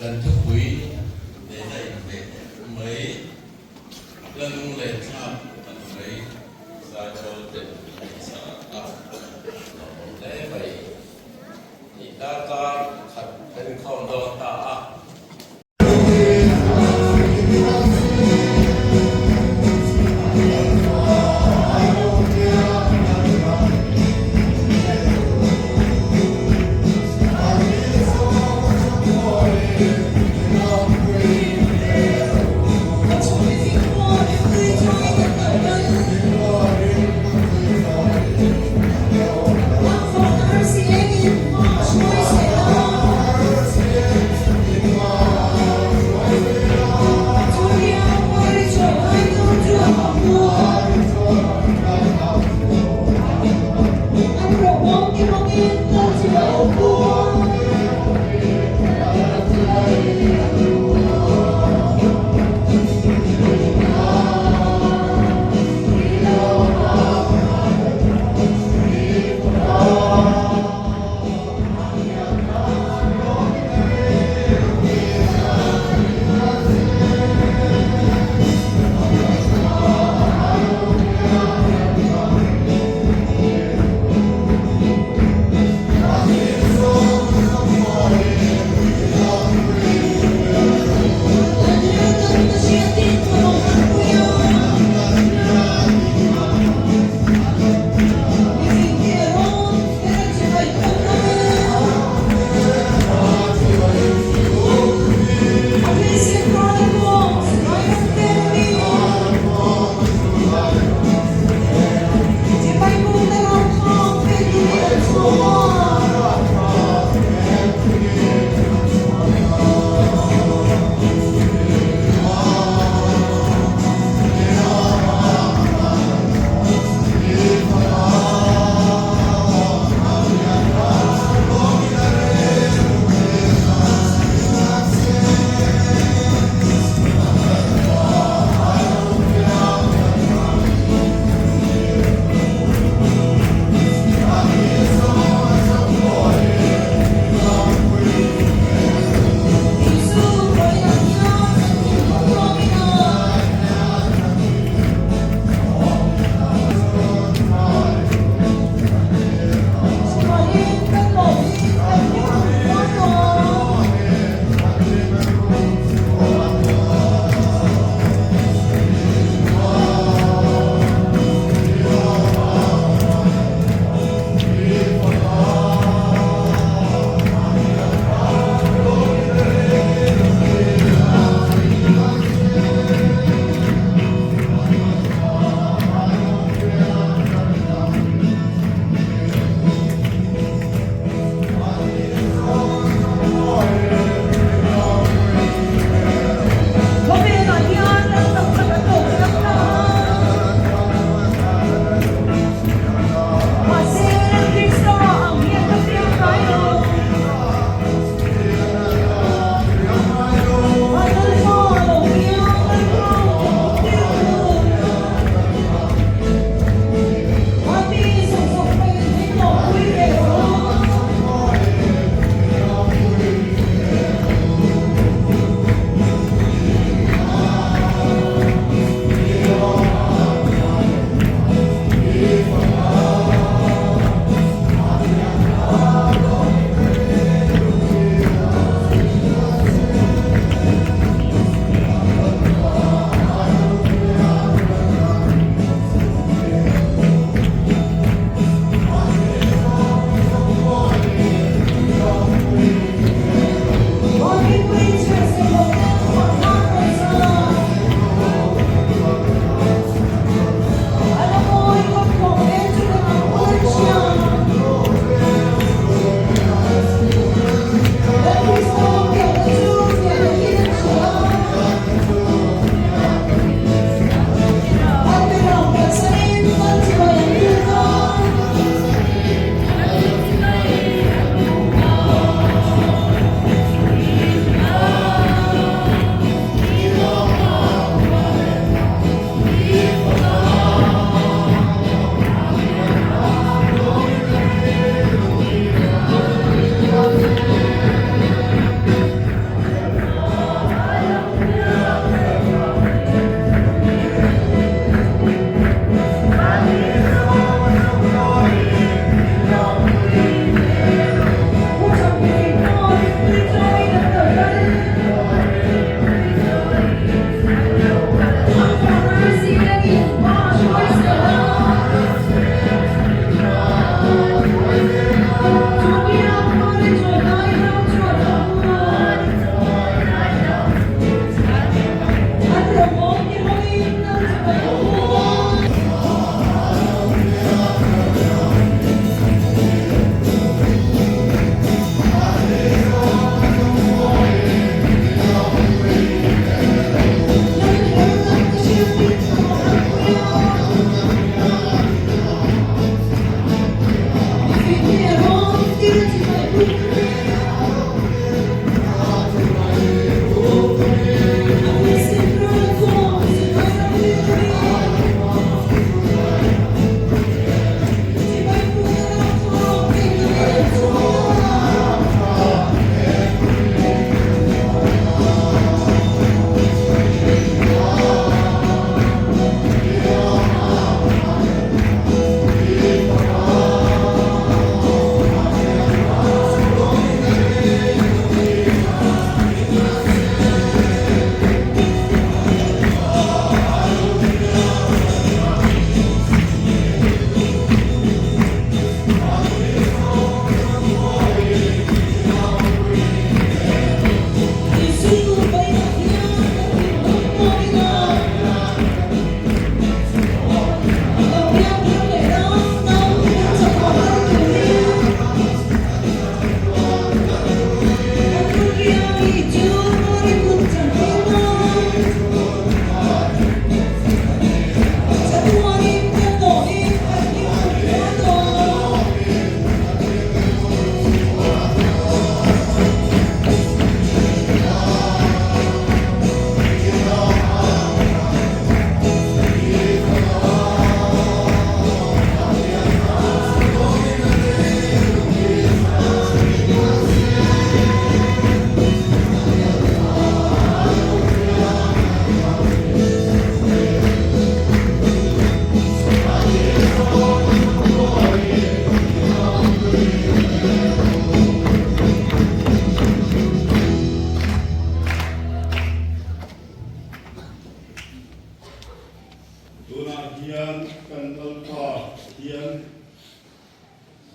Kan thupui nena inhmeh mai la lunglen thlak ang mai zaipawl te an sa a, a awm hle mai. Tih darkar khat kan inkhawm dawn ta a.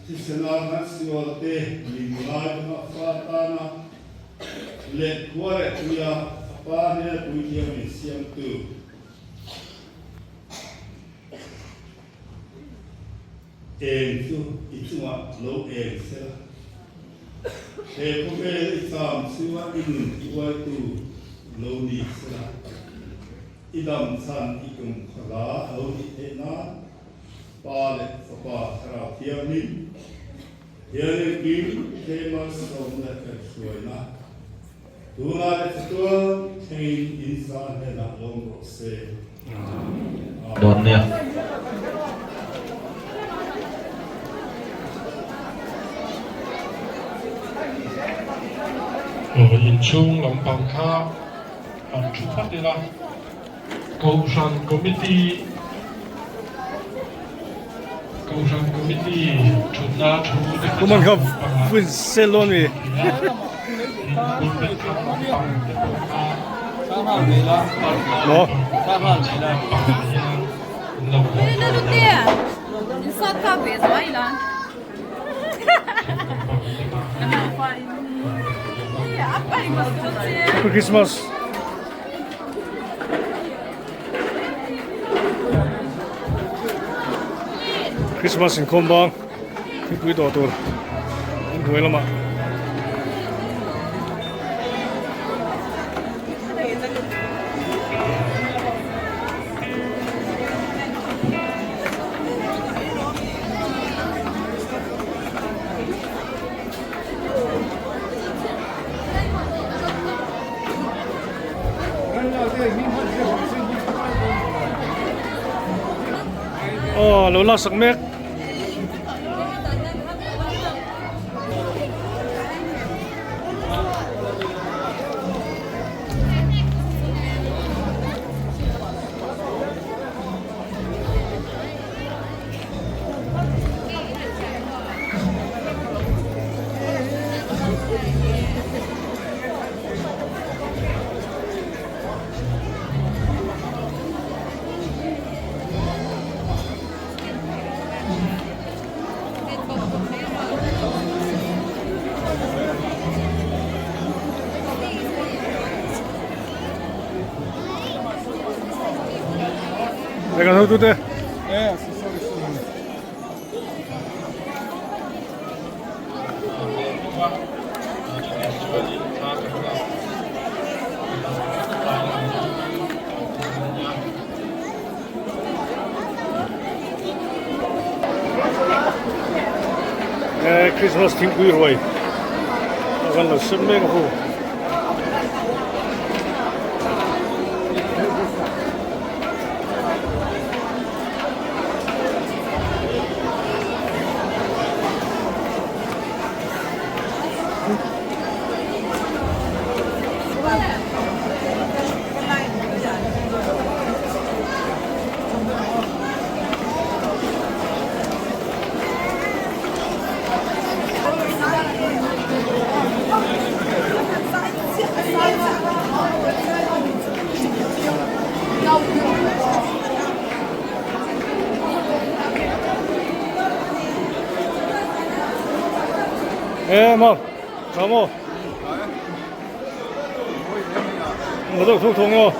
Thisena kan sualte min ngaidama fa tana leh khua leh tuia a Pa hnena puithiam min siamtu. Eng chu i chungah lo eng sela, he khawvel i cham chunga i nun tiuaitu lo ni sela, i dam chhan i kum khawhla a lo nih theih nan Pa leh Fapa Thlarau Thianghlim hian engkim tlema sawm leh kaihhruaina tunah leh chatuan thlengin in za hnenah lawm rawh se. Amen. Dawn nia. Inchhung lampang kha han thu phawt ila. Kohhran Committee Kohhran Committee thutna thu te kha Kuman kha fun sel dawn mi. Maw? Happy Christmas. Christmas inkhawm bang thingpui dawh tur inhnuai lamah Aw lo la sak mek. Hei kan hotute. Christmas thingpui ruai a kan lo sem mek a hu. Ê mo, chào mo. Nó được thu thùng rồi.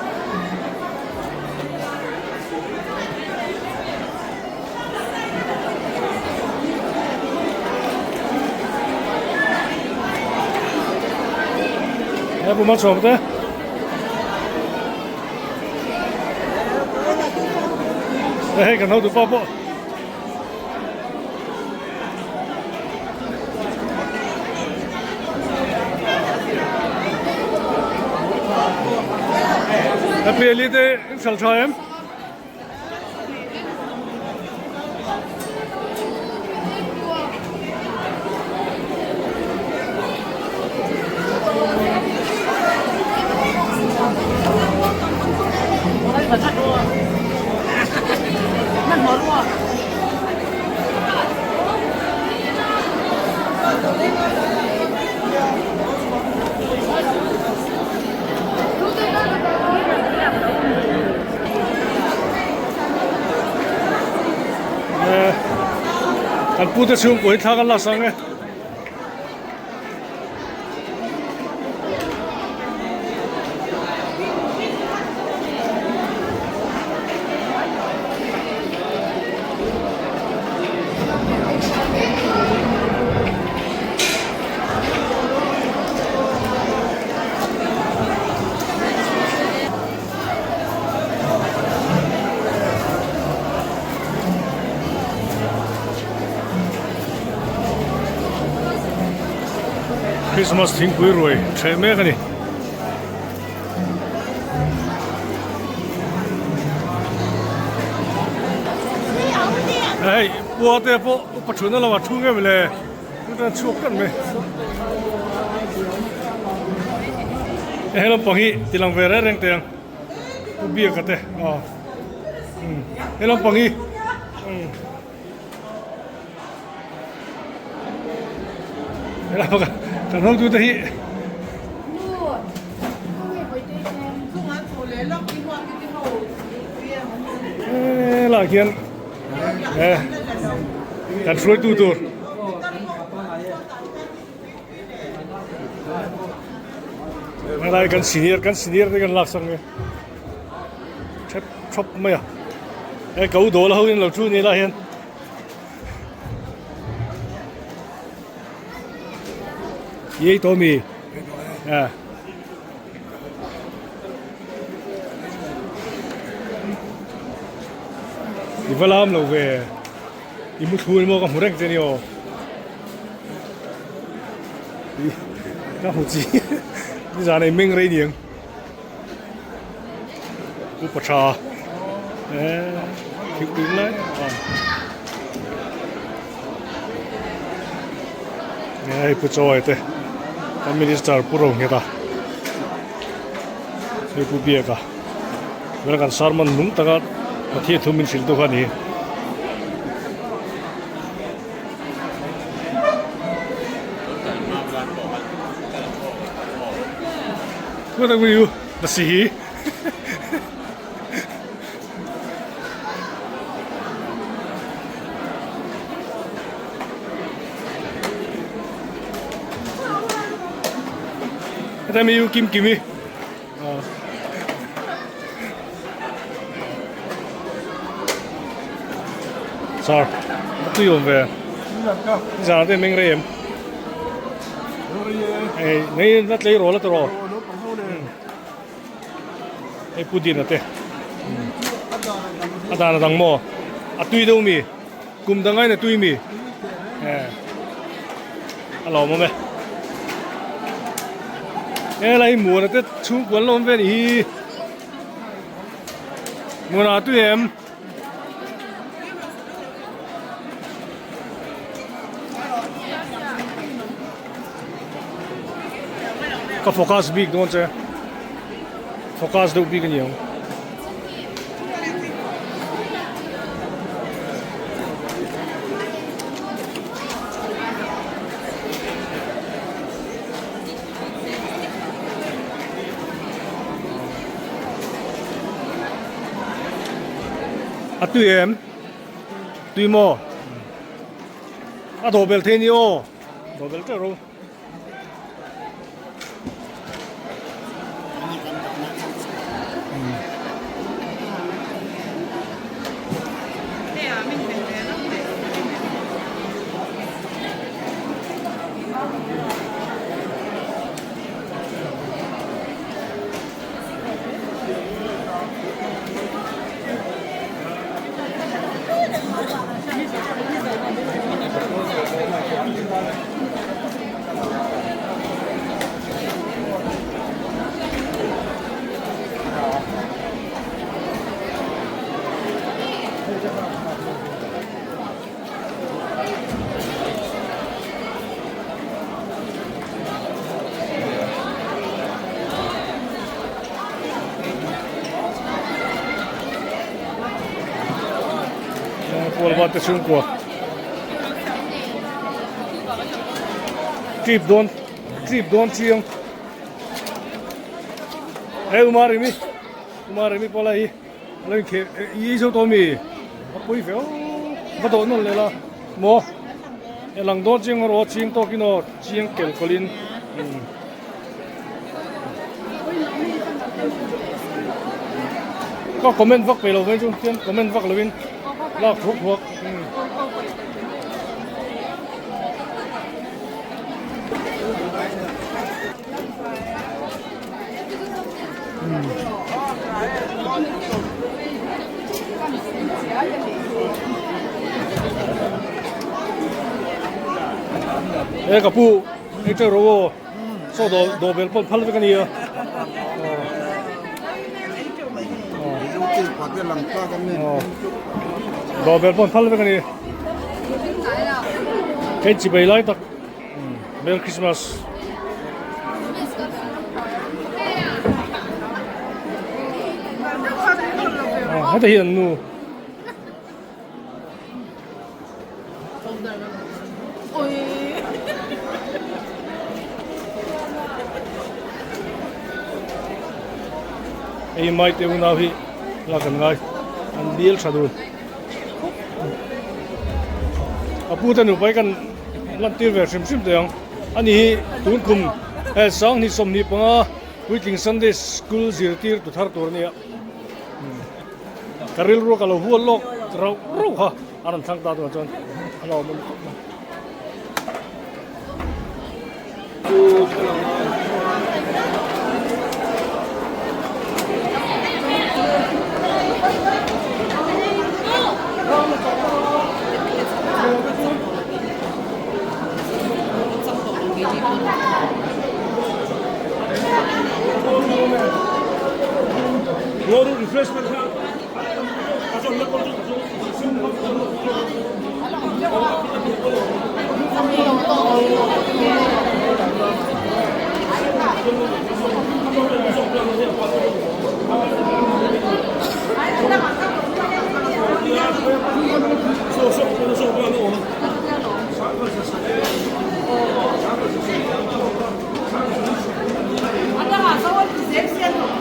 Ê, bu mất sộp thế. Hei kan hotu pa pawh. Happy Ali te in sal tha em? pute chhungkua hi thla kan la sang e. Christmas thingpui ruai ṭheh mek a ni. Hei pua te pawh upa ṭhutna lamah ṭhu nge mawle chutan chhuak tlat mai. He lampang hi ti lang ve reng reng teh ang pu biaka te aw he lampang hi he lampang kan hotute hi. Helaiah hian kan hruaitu tur helai kan senior kan senior te kan lak sak mai thep thawp mai a he ko dawl ho in lo thu ni lai hian. Yei tawh mi a. I va lam lo ve i mu thlu emaw ka hmu reng che ni aw ka hmu chi nizan ah i meng rei niang upa tha eh thil tui lai hei pu chawi te kan minister pu ro nghet a hei pu biak a tuna kan sermon nung taka Pathian thu min hrilh tu kha a ni. What are you? Masihi. Heta mi u Kim Kimi. Sir, tui awm ve. Zan te meng rei em. Ei, nei na tlei rawh la tawh rawh. Hei pu Dina te. A dan a dang maw? A tui deuh mi? Kum dang aiin a tui mi? A lawm awm e. Helai muana te chhungkua an lo awm ve a nih hi. Muana a tui em? Ka focus bik dawn che focus deuh bik a ni ang. A tui em? Tui maw? A dawh belh thei ni aw. Dawh belh teuh ro. Pualva te chhungkua trip dawn trip dawn chiang hei umarimi umarimi pawh lai hi a lo inkheh i ei zo tawh ami a pui ve aw va dawh nawn leh la maw. E lang dawn chiang erawh chiang tawkin aw chiang kel kawlhin Ka comment vak peih lo mai chu chuan comment vak lovin lak thuak thuak. E ka pu hei teuh rawh aw saw dawh dawh bel pawn phal vek a nia dawh bel pawn phal vek a ni hei chibai lai tak. Merry Christmas. Heta hi an nu. Hei mai te unau hi la kan ngai an bial tha dun. A pu te nupa hi kan Lantir ve hrim hrim teh ang. Ani hi tun kum he Sanghnih 25 Puitling Sunday School zirtir tu thar tur a nia. Ka rilru ka lo hual lawk rauh rauh kha a rawn thlang ta tunah chuan a lo awm khawp mai.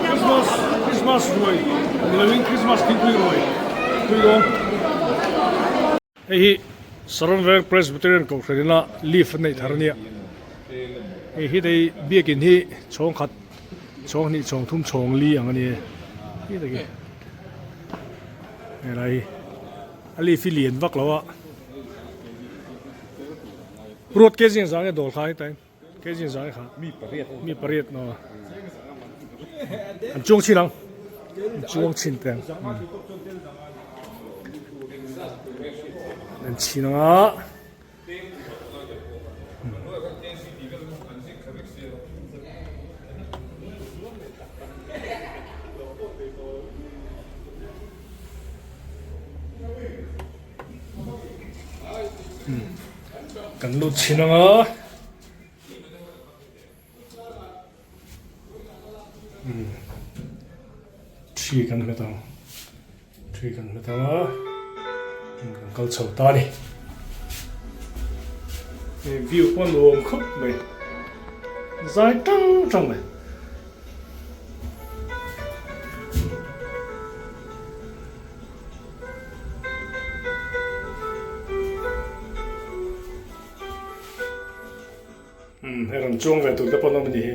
Christmas Christmas ruai ni lovin Christmas thingpui ruai tui dawn. Hei hi Saron Veng Presbyterian Kohhran ina leaf an neih thar a nia. Hei hi hei biakin hi chhawng khat chhawng hnih chhawng thum chhawng li ang a ni e. Hei tak hi helai hi a leaf hi lian vak lo a. Ruat ke zing zang nge dawl kha heta in ke zing zang nge kha mi pariat no an chuang chin ang an chuang chin te ang an chin ang a. Kan lut chhin ang a. Thi kan hmet ang. Thi kan hmet ang a. Kan kal chho ta a ni. Hei view pawh a nuam khawp mai. Zai tang tang mai. Umm hei rawn chuang ve tur te pawh an awm a ni hi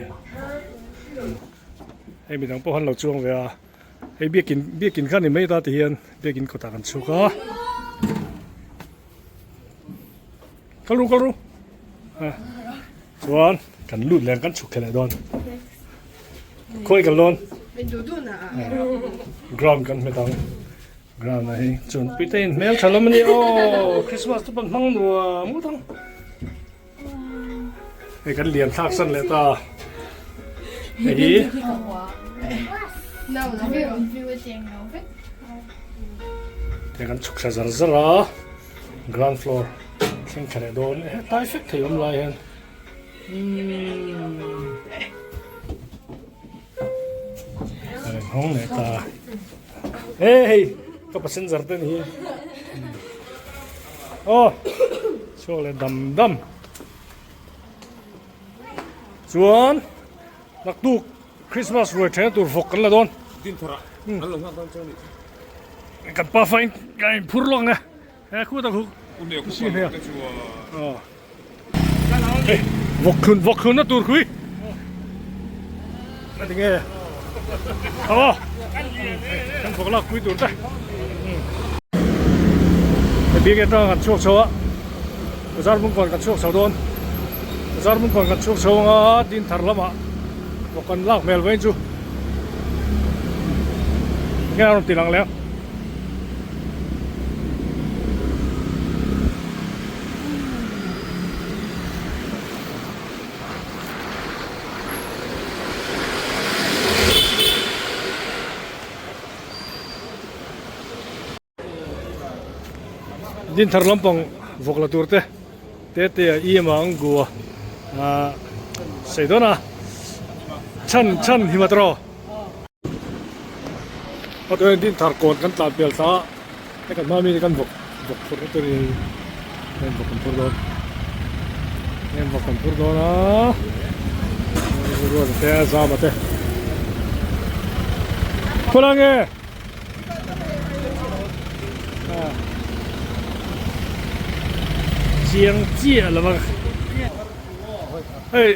hei midang pawh an lo chuang ve a hei biakin biakin kha a ni mai ta ti hian biakin kawtah kan chhuk a kal ru kal ru chuan kan lut leh kan chhuk thei leh dawn khawi kan lawn ground kan hmet ang. Ground ah hi chuan pui te in hmel tha lam a ni aw Christmas te pawh an hmang nuam ngawt ang hei kan lian thlak san leh ta hei hi hei kan chhuk thla zar zar a ground floor thleng thla leh dawn hetlai fek thei awm lai hian umm hawng leh ta. Hey hei ka passenger te ni hi aw chhuak leh dam dam chuan naktuk Christmas ruai thena tur vawk kan la dawn din thara an lo nghak dawn chuan kan pa fa in ka in phur lawk nge he khu tak hu si hne aw. Hei vawk thlun vawk thlunna tur khui a ti nge aw kan vawk lak pui tur te hei biak atanga kan chhuak chho a bazar bungkawn kan chhuak chho dawn bazar bungkawn kan chhuak chho anga din thar lamah vawk kan lak hmel vawiin chu nge a rawn ti lang leh a. Dinthar lampang vawk la tur te te te a i emaw ang gu a ah sei dawn a chhan chhan hi mat rawh a tunah hian dinthar kawn kan tlan pel ta a hei kan hma mi te kan vawk vawk phurh na turin heng vawk kan phur dawn heng vawk kan phur dawn a ruat te a zama te khawlai nge. Chiang chiah lo a hei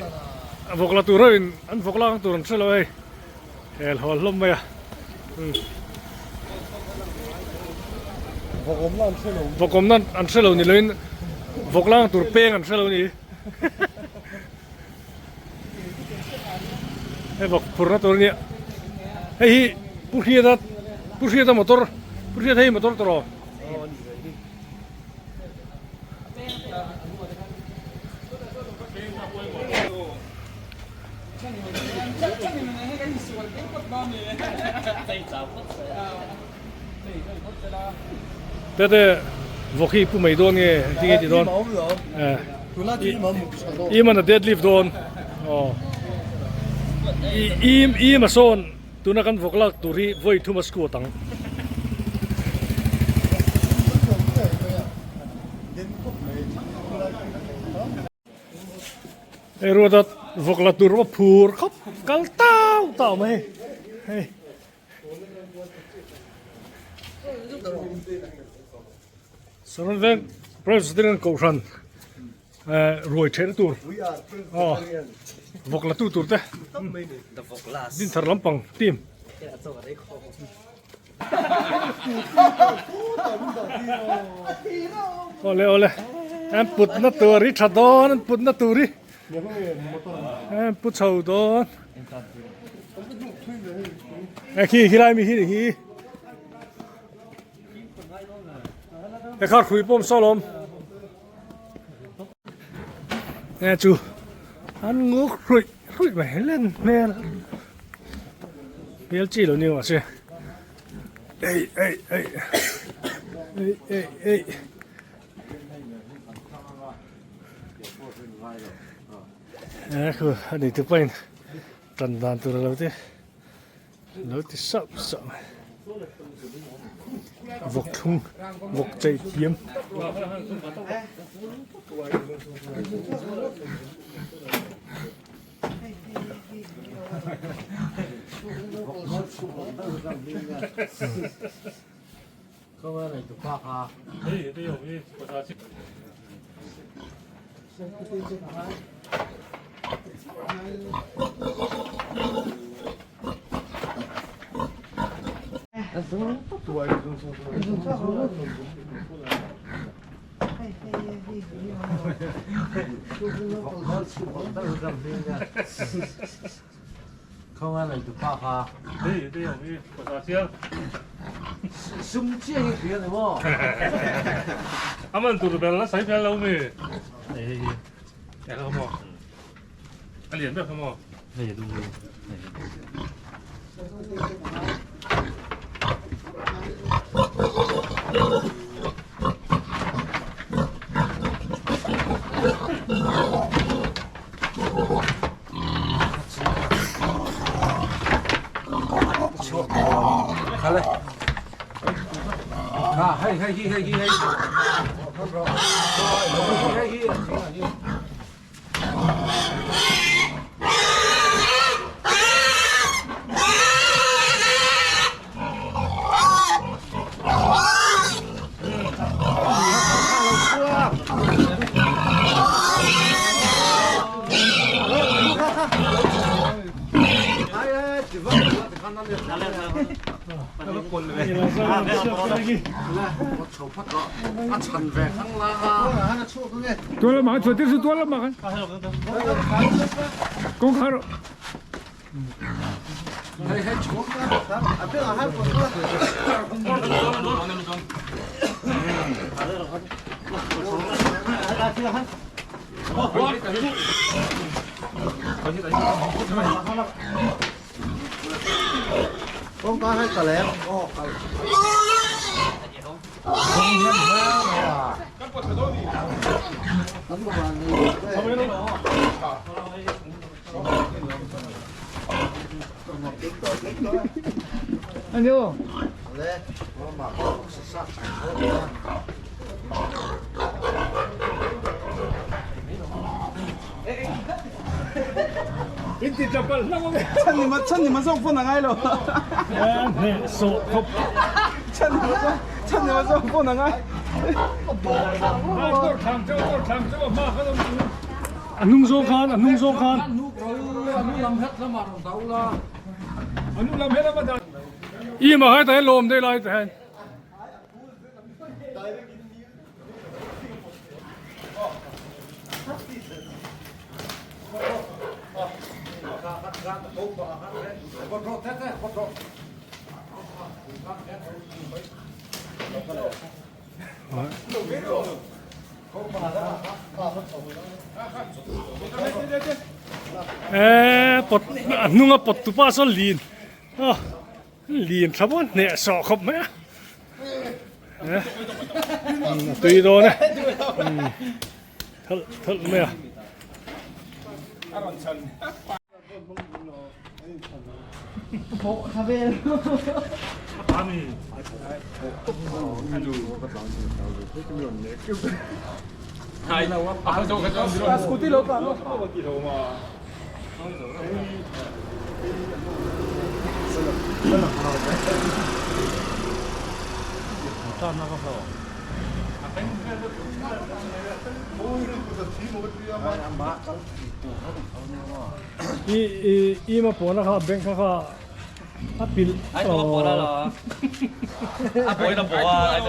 vawk la tur ho in an vawk lak ang tur an hre lo hei hel hawl hlawm mai a vawk awmna an hre lo ni lo in vawk lak ang tur peng an hre lo ni Hei vawk phurna tur ania hei hi Pu Hriata Pu Hriata motor Pu Hriata hei motor tawh rawh Tete vawk hi pu mai dawn nge engtin nge tih dawn i man a dead lift dawn aw i i ma sawn tuna kan vawk lak tur hi vawi thum a squat ang. Hei ruata vawk la tur a phur khawp kal tau tau mai hei. Saron veng Presbyterian Kohhran ruai theihna tur aw vawk la tu tur te dinthar lampang team. Awle awle an putna tur hi tha dawn an putna tur hi an pu chho dawn. E khi khi lai mi hi hi e khar khui pawm saw lawm e chu an nguk hruih hruih mai len hmel hmel chi lo ni ma se ei ei ei ei ei ei e khu ani te pain Tan dan tur alo te lo ti sauh sauh mai vawk thlung vawk chei thiam. Tual lamah khan chuan tir su tual lamah khan. Kawngkhar. A hnung zawng khan a hnung zawng khan i mah hai ta hian lawm daih lai ta hian. Eee pawt a hnunga pawt tu pa sawn lin aw lin tha maw hneh sawh khawp mai a eh a tui dawn e thalh thalh mai a. I i i ma pawna kha bank kha kha a pilh Ai ma pawna lo a pawi na pawh a ai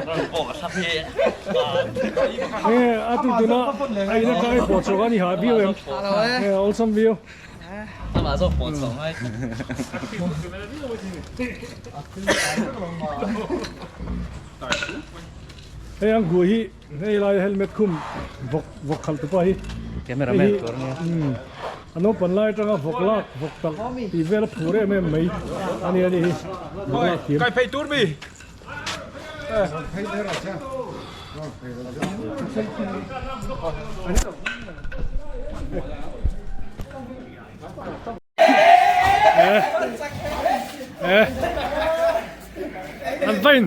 ran pawh ka thak hi nge a tu tuna a in atang i pawh chhuak a ni ha viau em nge awlsam viau amah zawk pawh chhuak mai Hei ang gu hi hei lai helmet khum vawk vawk khalh tu pa hi Cameraman tur ania. Umm a naupan lai atanga vawk lak vawk talh tih vel a phur em em mai ani ani hi vawk lak thiam. Kai phei tur mi. An va in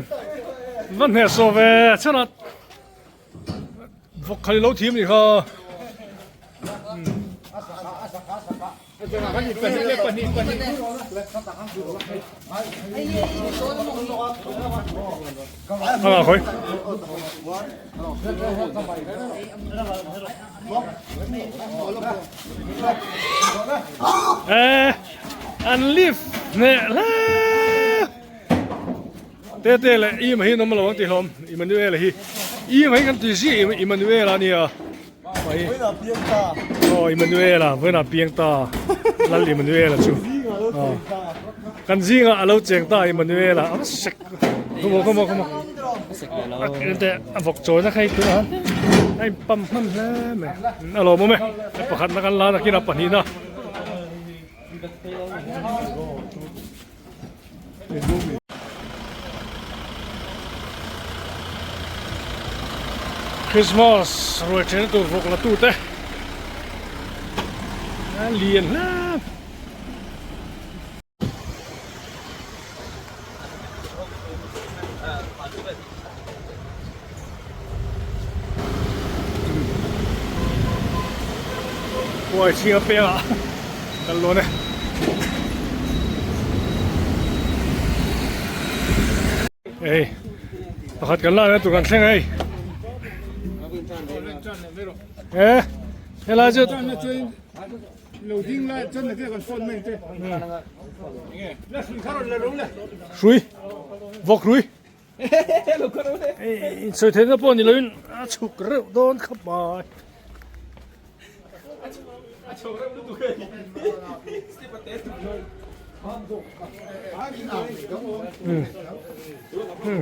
va hneh sawh ve chhan a vawk khali lo thim ni kha. A khawi. Eh an lift hneh hle te te leh im hi an awm lo ang tih hlawm Emmanuel hi im hi kan ti ziah Emmanuel a nia mai aw Emmanuel a vawiinah piang ta Lal Emmanuel a chu kan zingah a lo cheng ta Emmanuel a a sek khawmaw khawmaw khawmaw. A vawk chawina kha hei tunah a in pump hman hle mai a lawmawm e pakhatna kan la nakinah pahnihna Christmas ruai thena tur vawk la tute a lian hle. Huai chhing a peng ah kal dawn e. Hei pakhat kan lakna tur kan thleng a hei. E helai chu. Hrui vawk hrui insawi theihna pawh ni loin a chhuk reuh dawn khawp mai.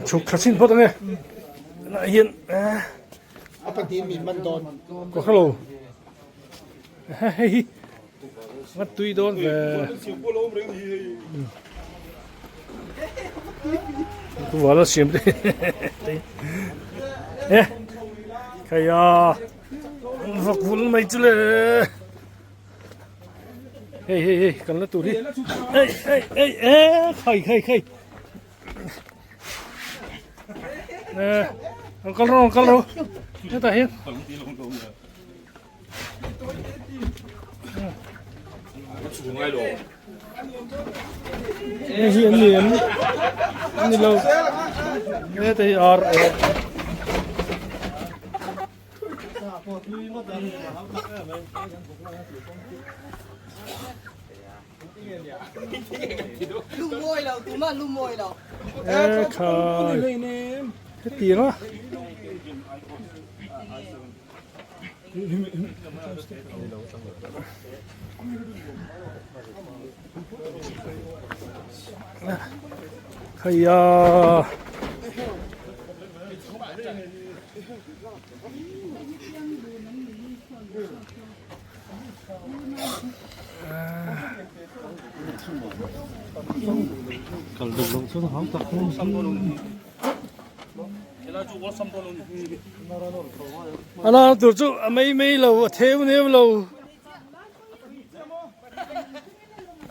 Chhuk thla chhin phawt ange tunah hian ka hrelo hei hi a tui dawn ve tuvala siam te e khaia vawk vul mai chu le hei hei hei kan la tur hi ei ei ei e khai khai khai e an kal ro an kal ro hetah hian Hei hi an ni em an ni lo heta hi ar e e khai hetiang a. Khaia A la tur chu a mai mai lo a theu neu lo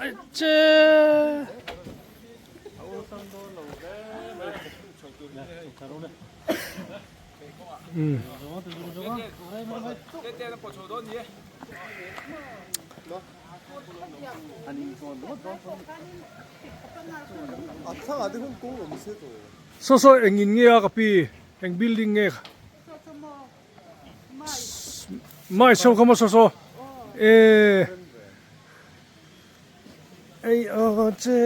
ai che um Saw saw eng in nge a ka pi eng building nge kha mai saw kha maw saw saw e ei aw che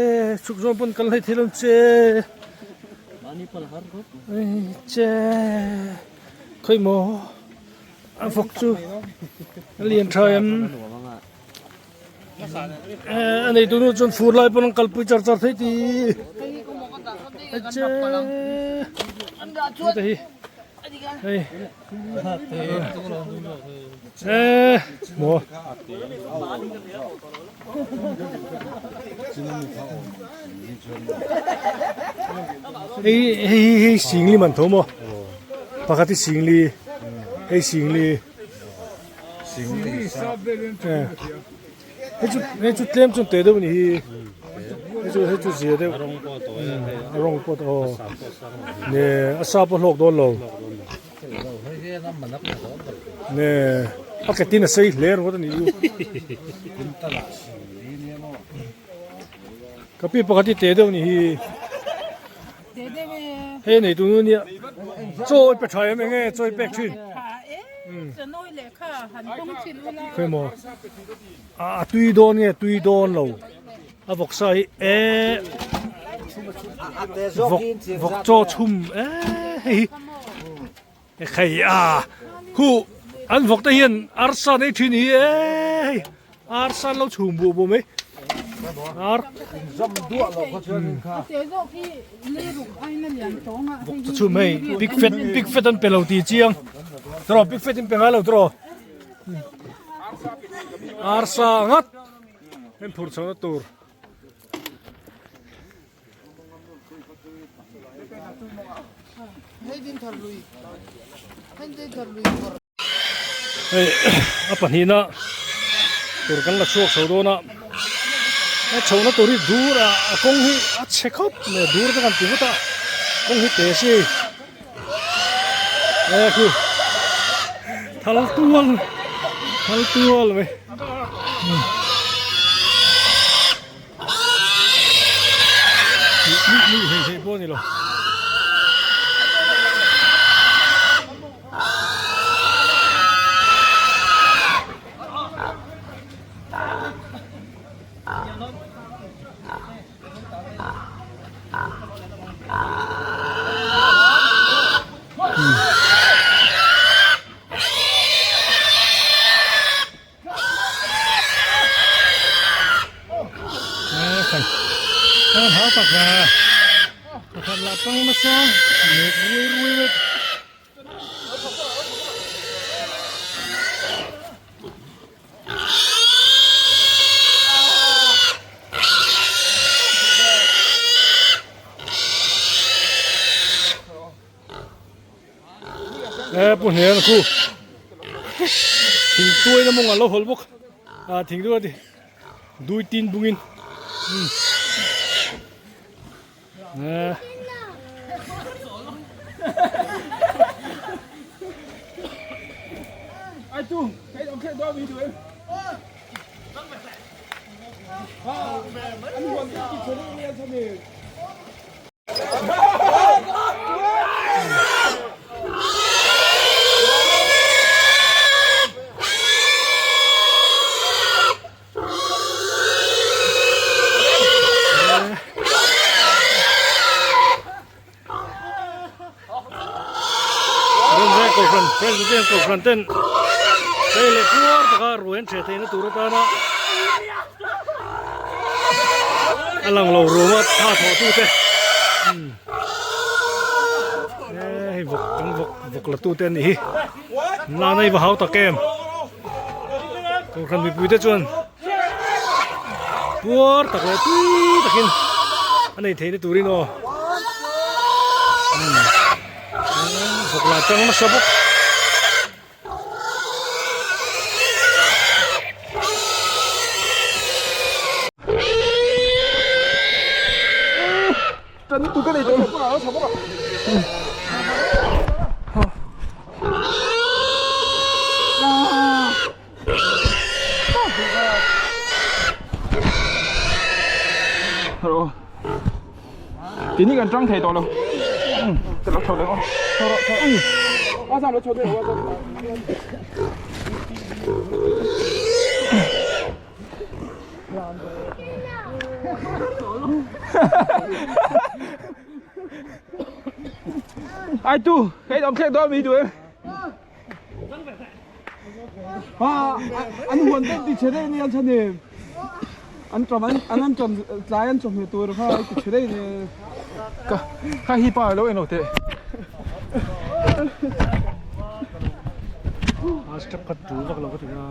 chhuk zawng pawn kal hlei thei lo che ei che khawi maw a vawk chu a lian tha em. A neitu nu chuan fur lai pawn an kalpui char char thei ti che hei hei e maw hei hei hei singli man tho maw pakhat hi singli hei singli Hei chu hei chu tlem chuan teh deuh a ni hi hei chu hei chu zia deuh a rawng pawh aw ne a sa pawh hlawk dawn lo ne a ke tin a sei hle ringawt a nih chu ka pi pakhat hi teh deuh a ni hi hei a neitu nu nia chaw i pe tha em eng nge chaw i pek thin. Khawimaw a tui dawn nge tui dawn lo a vawksa hi eh vawk vawk chaw chhum eh hei hi hei a khu an vawk te hian arsa nei thin hi eh hei arsa an lo chhum buh buh mai ar vawk chaw chhum hei pig fat pig fat an pe lo tih chiang tawh pig fat in pe ngai lo tawh arsa ngat heng phur chho na tur. Hei a pahnihna tur kan la chhuak chho dawn a a chhohna tur hi dur a a kawng hi a chhe khawp mai a dur te kan ti vut a kawng hi te si e khu thal tual thal tual mai. Ni ni hei hei pawh a ni lo. tak ve. Pakhat lah tang nasa nek ruai ruai vek. E pu hnen khu thing tuai na mawng a lo hawl bawk a thing chu a ti dui tin bungin e Kohhran President Kohhran ten hei leh puar taka ruai an ṭheh theihna tur atana a lang lo ruam a tha thawh tu te hei vawk kan vawk vawk la tu te an nih hi nana i va hau tak em Kohhran mipui te chuan puar tak leh tui takin a nei theihna turin aw vawk lah tang nasa bawk. Tini kan tang thei tawh lo. Ka lo chho leh aw. Chho rawh chho. A zam lo chho deuh a zam. Ai tu, hei dom thlek dawn mi tu em. An huan deuh ti chhe daih nia chhan e an ṭam an an ṭam tlai an chawhmeh tur kha a ti chhe daih nia ka kha hi pa lo en lo teh a step khat ṭul vak lo ka ti a.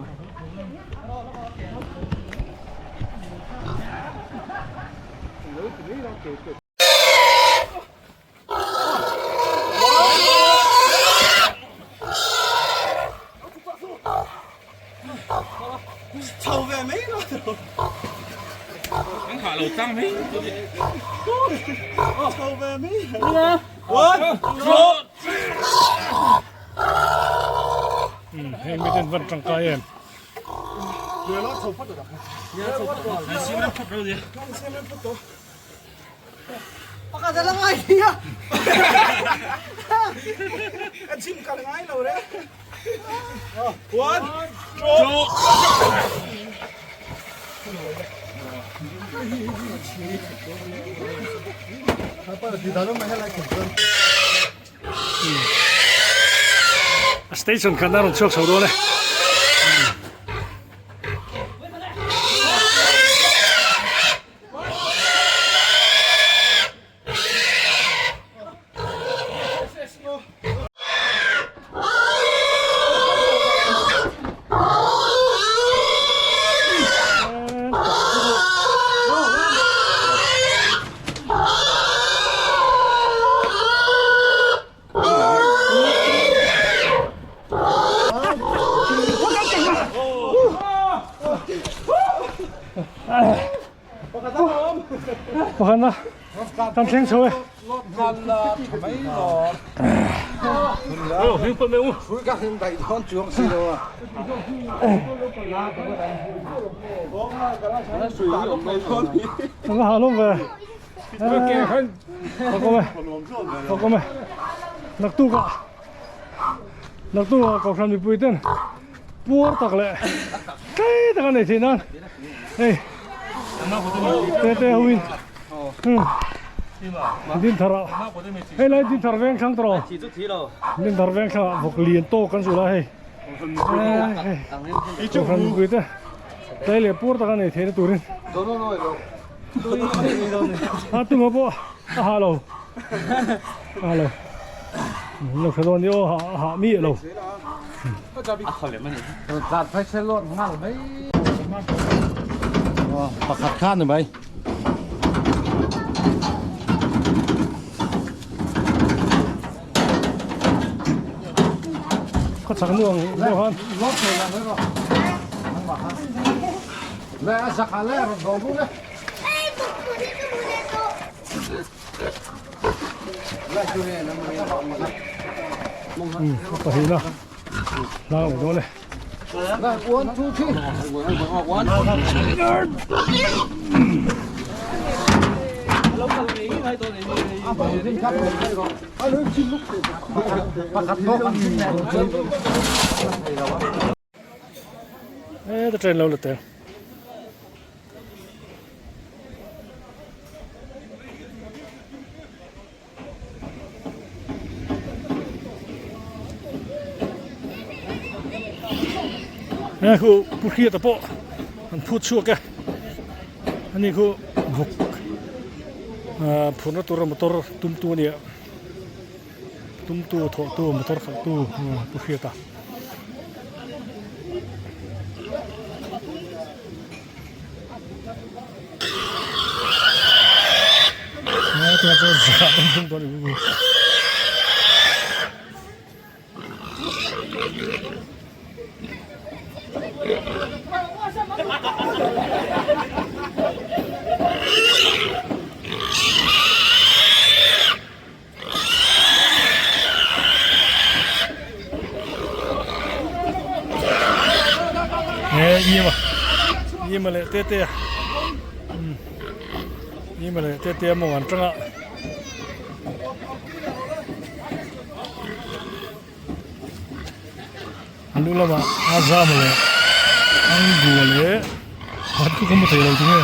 Heng miten van tangkai em. Pakhat a la ngai nia. A gym kal ngai lo re. One, two. A station khan a rawn chhuak chho dawn e. Pakhat na kan thleng chho e. Kan ha lawm ve. Ka kawm e. Naktuk ah naktuk ah kohhran mipui ten puar tak leh tlei tak a nei theih nan hei te te ho in din thar ah hei lai din thar veng thlang tawh din thar veng thlang ah vawk lian tawk kan zulh a hei kohhran mipui te tlei leh puar tak a nei theih na turin. A tunga pawh a ha lo. A ha lo. Lo hre dawn ni aw a ha mi lo. Tlat phai se lawt nghal mai. Pakhat kha ni mai. Khaw chak nu ang deuh khan. A pahnih na hlang leh dawn e. Heta train lo la tel. He khu pu hriata pawh an phut chhuak e ani khu vawk ah phurna tura motor tumtu a ni a tumtu thawhtu motor khalhtu pu hriata. Yima leh te te a Yima leh te te a mawng an tang a. A lu lamah a zam leh angu leh an thu ka hmu thei lo tinge.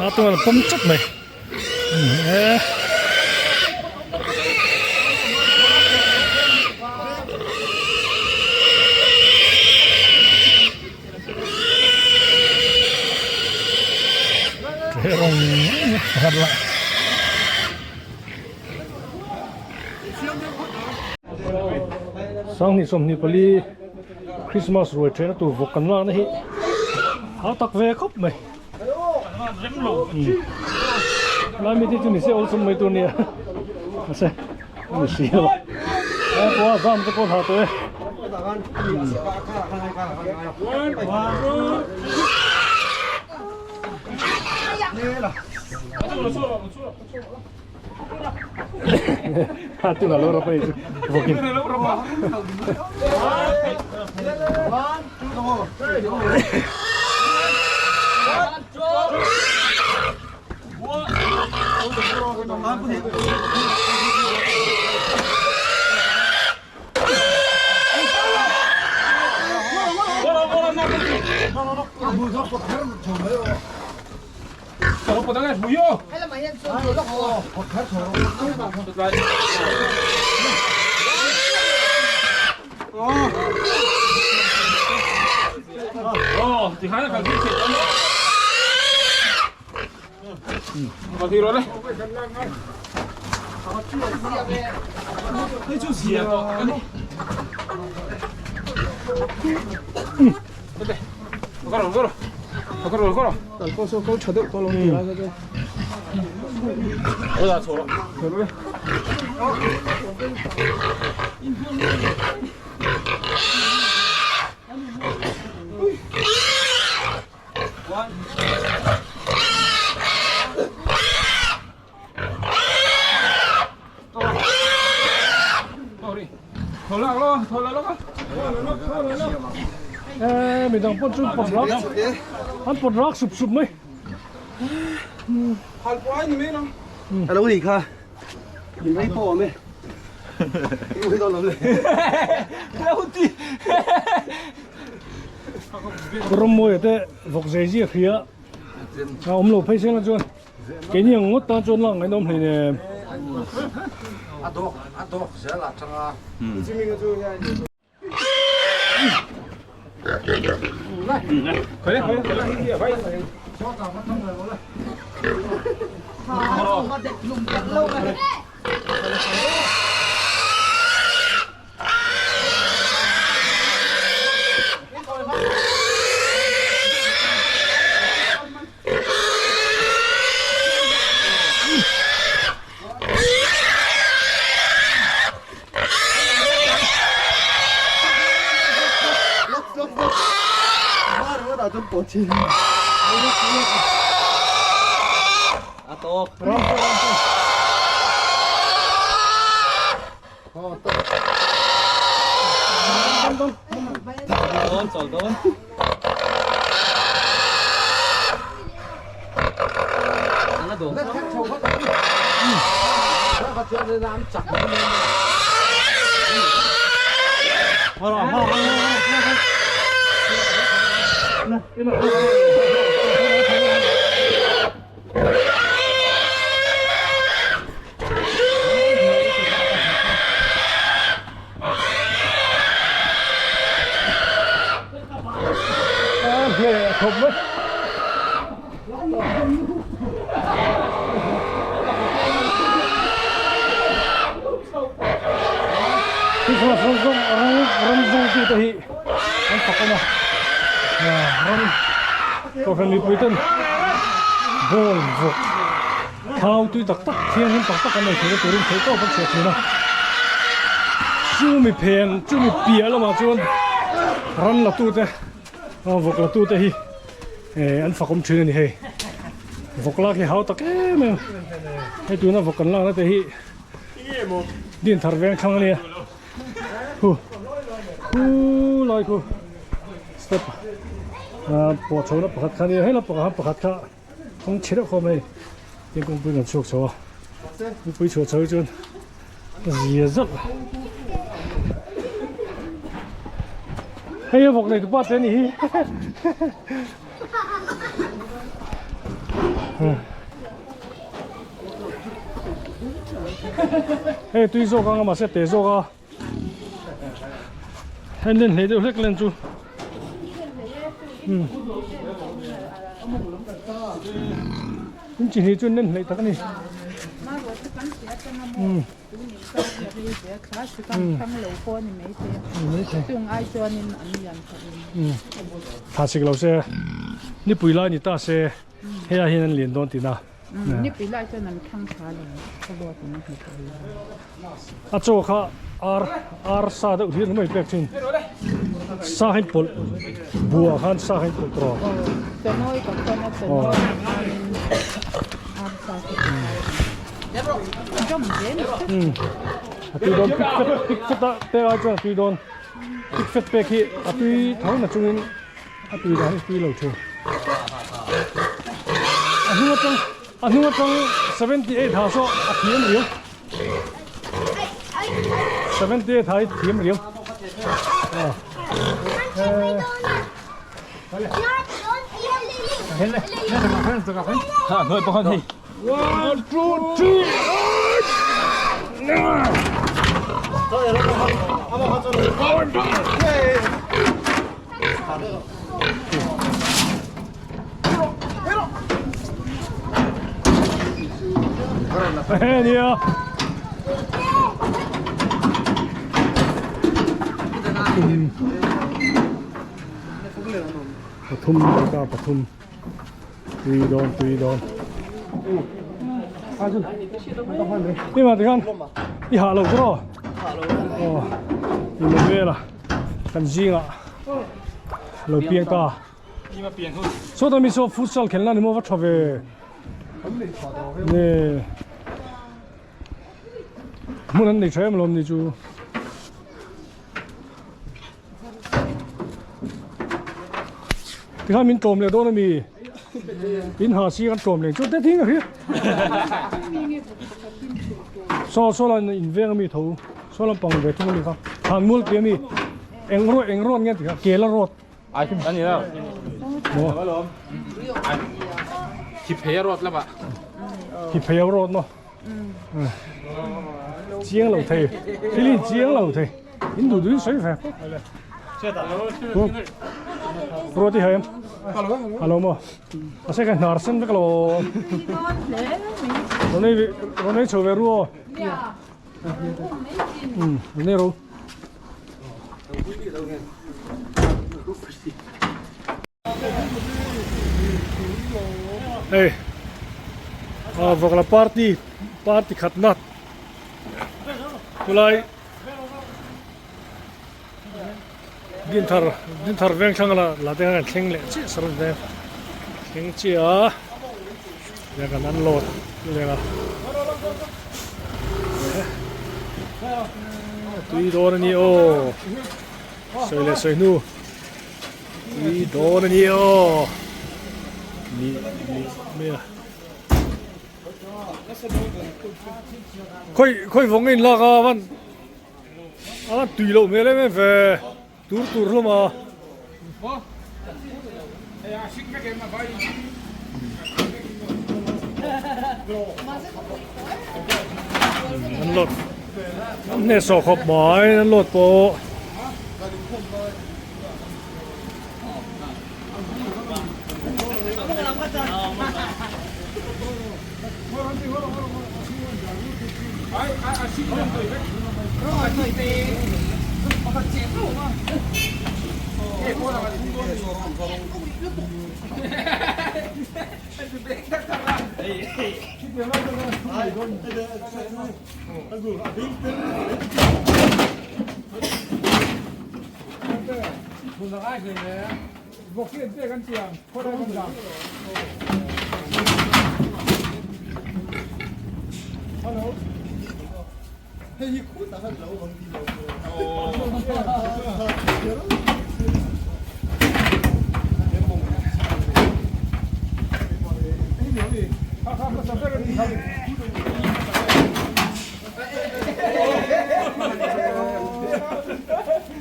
A tunah pawm chawt mai e rawng pakhat lah. Sanghnih 24 Christmas ruai thehna tur vawk kan lakna hi hau tak ve khawp mai lai mite chu nise awlsam mai tur nia mahse a ni si lo a pawh a zam te pawh hlah tawh e. Ha tu lo rapa chu vokin. Midang pawh chu pawt rak an pawt rak sup sup mai. Hal pawh ai ni mai lo. A lo nih kha. Min rei pawh awm e. I ui dawn lo le. Lo ti. Rawmawia te vawk zei zia hria a awm lo phei sela chuan keini ang ngawt tan chuan lak ngaihnawm hleinem. A dawk a dawk zel atanga. Ramzawngtute hi an fak awm a, ram kohhran mipui ten ball vawk thau tui tak tak thianghlim tak tak an nei theihna turin theih tawp an chhiah thin a, chumi phen chumi piah lamah chuan ram la tute vawk la tute hi an fak awm thin a ni hei vawk lak hi hau tak em em hei tuna vawk kan lakna te hi din thar veng thlang a nia. Khu khu lai khu step a pawh chho na pakhat kha nia hela pakhat kha pakhat kha kawng chhe deuh khawm hei tin kawngpui kan chhuak chho a kawngpui chhuah chho hi chuan a zia zauh hei a vawk nei tupa te a nih hi Hei tui zawk anga mahse te zawk a hei len hlei deuh hlek len chu in chi hnih chu len hlei tak a ni tha sik lo se nipui lai ni ta se hei ah hian an lian dawn tihna. Nipui lai chuan an thlang tha lo ka ruat in a hmu thei lo. A chaw kha ar ar sa deuh hlir mai pek thin sa hain pawlh buah khan sa hain pawlh tawh. Chawnawi ka khawn a chawnawi khanin ar sa chu ka khai a dawm hle ni. A tui dawn pik fet pik fet a pek ai chuan a tui dawn pik fet pek hi a tui tho na chungin A tui dan hi tui lo thin. A hnung atang a hnung atang 78 ha saw a thiam riau. 78 ha hi thiam riau. Ah. Ha, noi pawh hei. 1 2 3 Nia. Pathum ka pathum. Tui dawn tui dawn. Ni ma tikhan i hah lo tiraw? Aw i mu vel a kan zingah lo piang ta. Sawta mi saw futsal khelna ni maw va tha ve. Ne hmun an nei tha em lawm ni chu. Tikhan min tlawm leh dawn a mi? In ha si kan tlawm leng chu te thing a hria. Saw saw lan in veng ami tho saw lampang ve thung ani kha thlan mual pi ami eng rawt eng rawt nge ti kha kela rawt ai ani lo thi phei rawt lama thi phei rawt no chiang lo thei thilin chiang lo thei in duh duhin sawi ve Ruati hai em alo maw a se ka hnar sen vek lo ronei ronei chho ve ru aw um ronei ro Hei a vawkla party party khatna chulai Dinthar Dinthar veng thlang la la te khan thleng leh chiah saron veng thleng chiah a tiang kan unload leh a tui dawn a ni aw sawi leh sawi hnu tui dawn a ni aw ni ni mai a. Khawi khawi vawng a inlak a van a tui loh hmel em em ve tur tur hlawm a. An load an hnehsawh khawp mai an load pawh.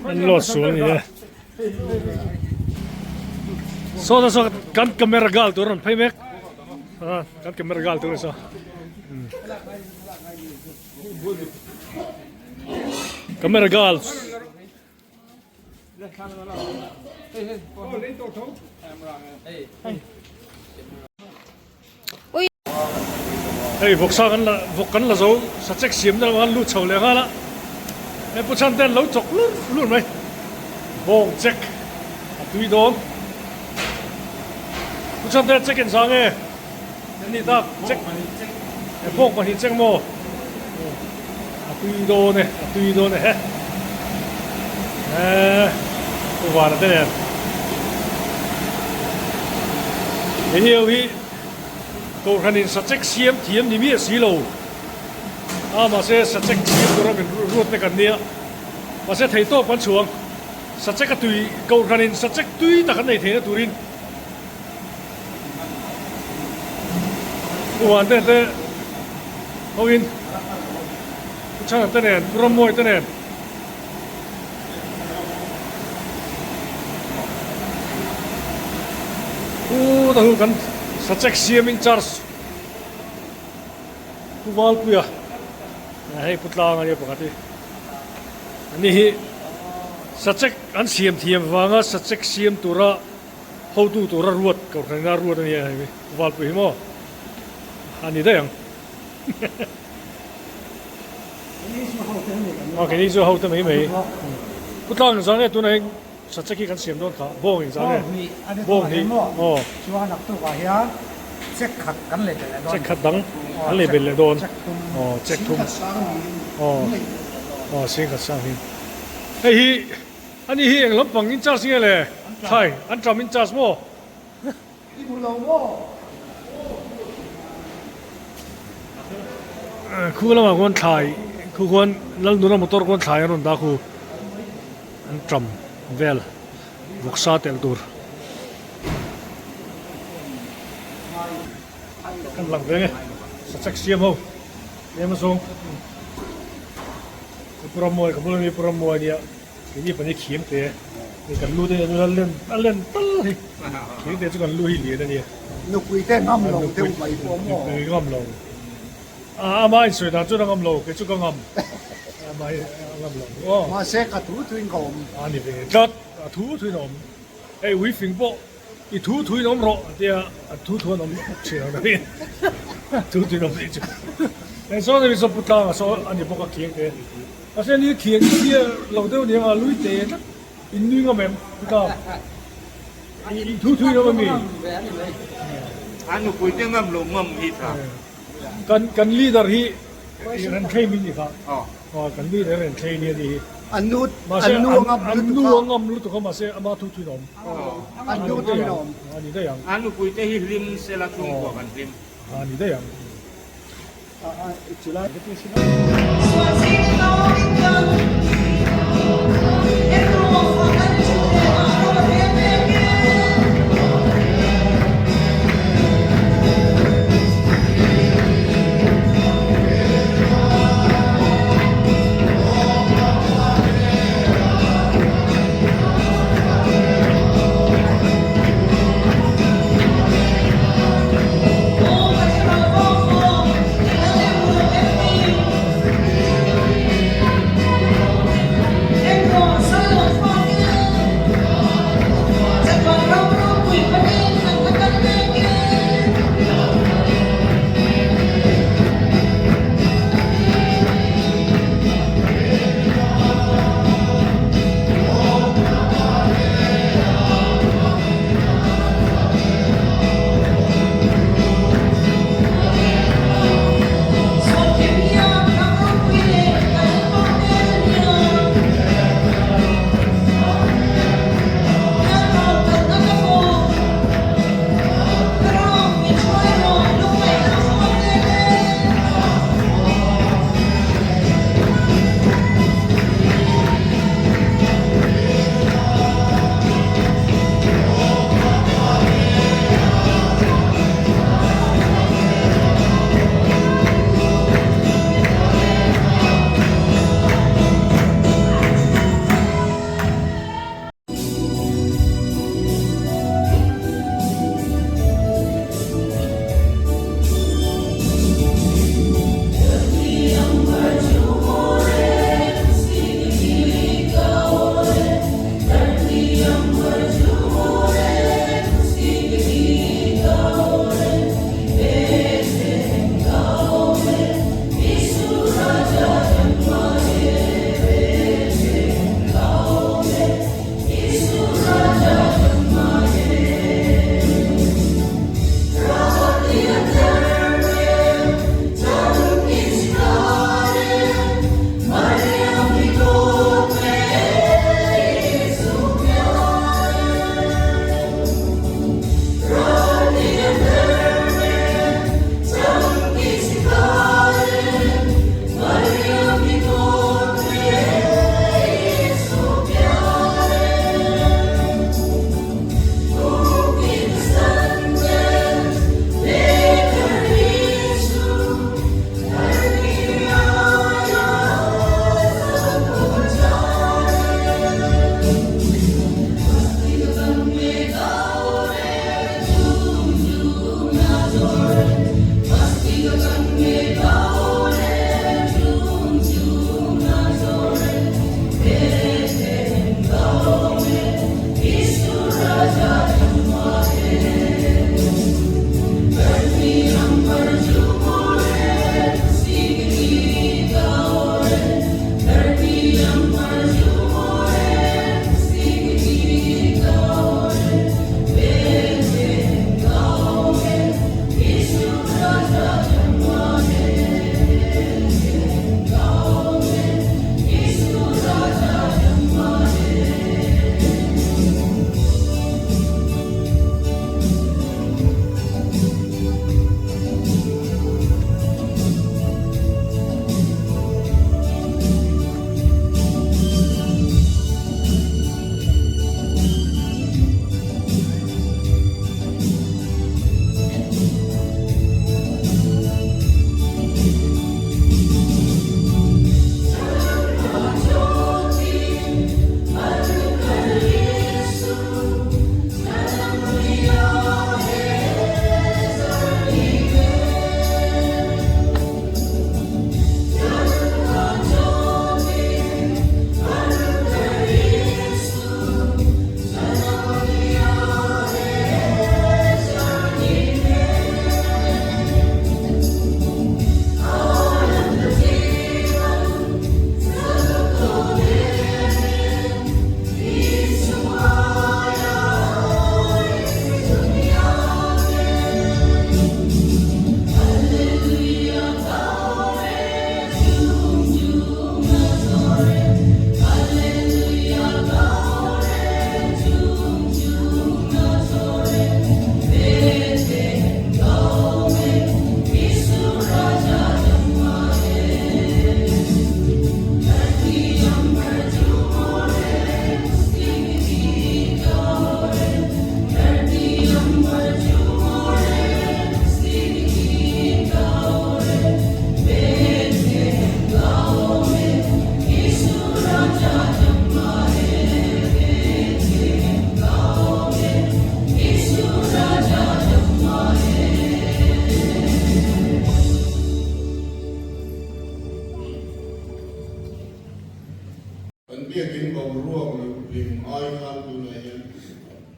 An load sual a ni e. Saw saw saw kan camera gal tur an phei mek a kan camera gal tur saw camera gal Hei vawksa kan la vawk kan la zo sachek siam na lamah khan lut chho leh nghal a hei pu chhan te an lo chawk lur lur mai bawng check a tui dawn pu chhan te check in zang e an ni tak check e bawng pahnih check maw a tui dawn e a tui dawn e he eee pu vana te nen hei hi. Kohhranin sachek siam thiam ni miah si lo a, mahse sachek siam tura min ruatna kan nia, mahse theihtawp kan chhuang. Sachek a tui, Kohhranin sachek tui tak an nei theihna turin Pu Vante te hoin Pu Chhana te nen, Pu Rammawi te nen Pu ta hu kan sachek siam in charge Pu Valpuia hei Pu Tlang ania pakhat hi ani hi sachek an siam thiam vanga sachek siam tura hotu tura ruat kohhran ina ruat ania hei Pu Valpuia hi maw ani daih ang. A keini chu ho te mai mai pu tlang in zang nge tunah hian sachek hi kan siam dawn kha bawng in zang nge bawng hi aw chuan a tukah hian check khat kan lei belh leh dawn check khat dang kan lei belh leh dawn aw check thum aw aw sing khat sang hi hei hi ani hi eng lampang in charge nge le thlai an tram in charge maw. I hmu lo maw? Khu lamah khuan thlai khu khuan Lalnuna motor khuan thlai an rawn dah khu an ṭam vel vawksa telh tur. Kan lang ve nge sachek siam ho tlem azawng Pu Rammuai ka bula mi Pu Rammuai nia keini pahnih khiang te hei kan lu te hian a len a len tal hei khiang te chu kan lu hi lian ania Nupui te ngam lo deuh mai pawh maw Nupui ngam lo a ama insawi dan chuan a ngam lo kei chu ka ngam ama hi a ngam lo aw Mahse ka thu thuin ka awm a ni ve tlat a thu thuin a awm hei uifing pawh I thu thuin awm rawh a tia, a thu thu an awm thin ang daih a, thu thuin awm tih chu. Eng sawn hi saw pu tlang a saw a ni bawk a khiang te. Mahse ni khiang hi lo deuh ni anga lui te tlat in nui ngam em pu tlang. I thu thuin awm ami? A nupui te ngam lo ngam hi tha. Kan kan leader hi ran thlei min ni kha. Kan leader ran thlei ni a ni hi. An nu an nu a ngam an nu a ngam lutuk a mahse ama thu thuin awm. An nu thuin awm. A ni daih ang. A nupui te hi hlim sela chhungkua kan hlim. A ni daih ang.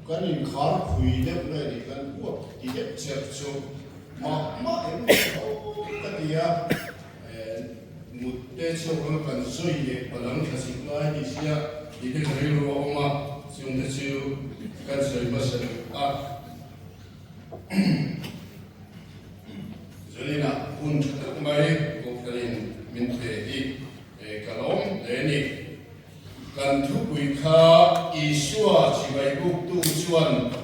Kan inkhar phui deuh nge ni kan huap ti deuh cherh chu mah mah em ni tho ka ti a, mut te chhuak ang kan zui leh palang thla sik lai ni sia tih te ka rilru a awm a, chung te chu kan sawi hmasa duh a. Zaninah hun tha tak mai Kohhranin min pe hi ka lawm hle a ni. Kan thupui kha Isua chibai buktu chuan